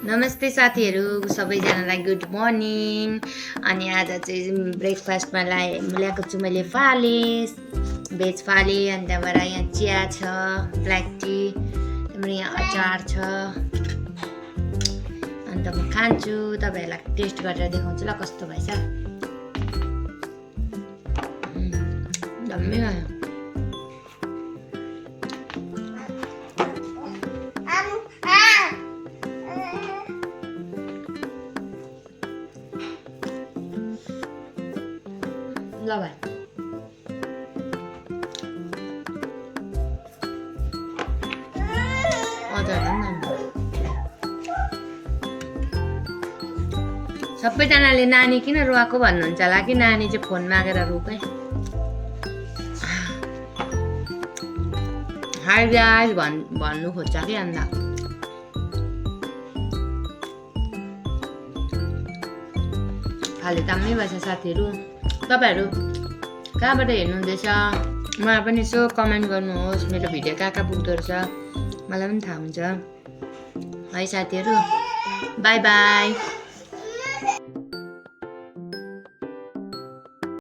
नमस्ते साथीहरू सबैजनालाई गुड मर्निङ। अनि आज चाहिँ ब्रेकफास्टमा ल्याएको छु मैले फाले भेज फाले। अनि त्यहाँबाट यहाँ चिया छ, ब्ल्याक टी, त्यहाँबाट यहाँ अचार छ। अन्त म खान्छु, तपाईहरुलाई टेस्ट गरेर देखाउँछु ल कस्तो भएछ। दामी भयो। ल भाइ सबैजनाले नानी किन रुवाको भन्नुहुन्छ होला कि नानी चाहिँ फोन मागेर रुकै। हाई गाइस भन्नु खोज्छ कि अन्त फाले दामी भएछ साथीहरू। तपाईहरु कहाँबाट हेर्नुहुँदैछ मलाई पनि यसो कमेन्ट गर्नुहोस्। मेरो भिडियो कहाँ पुग्दो रहेछ मलाई पनि थाहा हुन्छ है साथीहरू। By by.